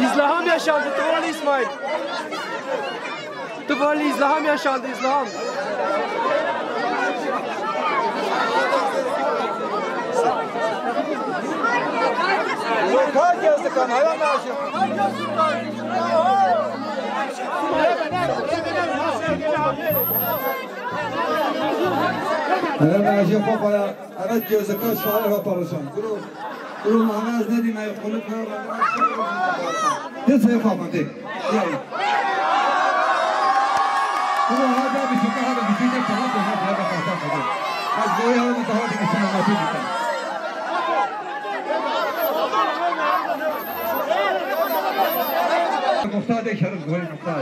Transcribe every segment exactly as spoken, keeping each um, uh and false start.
İzlaham yaşandı, Tuvalı İsmail. Tuvalı İzlaham yaşandı, İzlaham. Yok, herkes de kan, hayal lazım. Hele ben acı kopaya, evet, gözüken şahane yaparsan. Kuru, kuru mahana ez ne diyeyim, kulüp ne var? Gel sen yapamam, de. Gel. Kuru hadi bir şey, hadi bir şey de tamam, hadi, hadi, hadi, hadi. Az boyu hadi, daha bir şey anlatayım. Muhtar de, Kerim, boyu muhtar.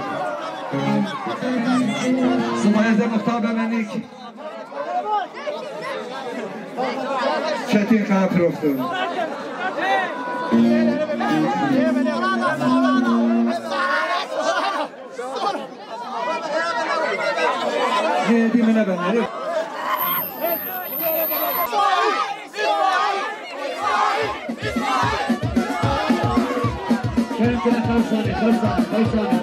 Sumayeze muhtar bemenik. Çetin Kaya Profesör. Yedi mine ben. Kerem kene xelsanê, xelsanê, xelsanê.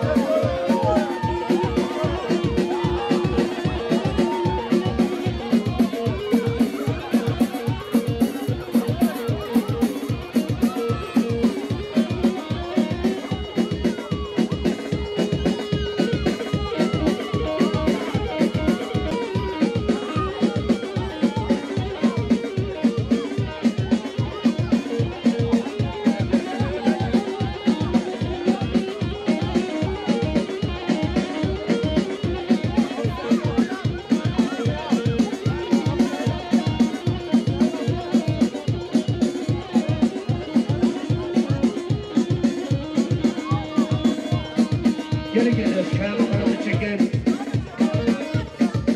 Gelin gelin, kayalım arada çekin.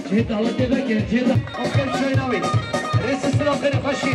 Cihê dawetê veke, cihê da-, Aferin Şahin abi. Rêsî silav xêrê xweşî.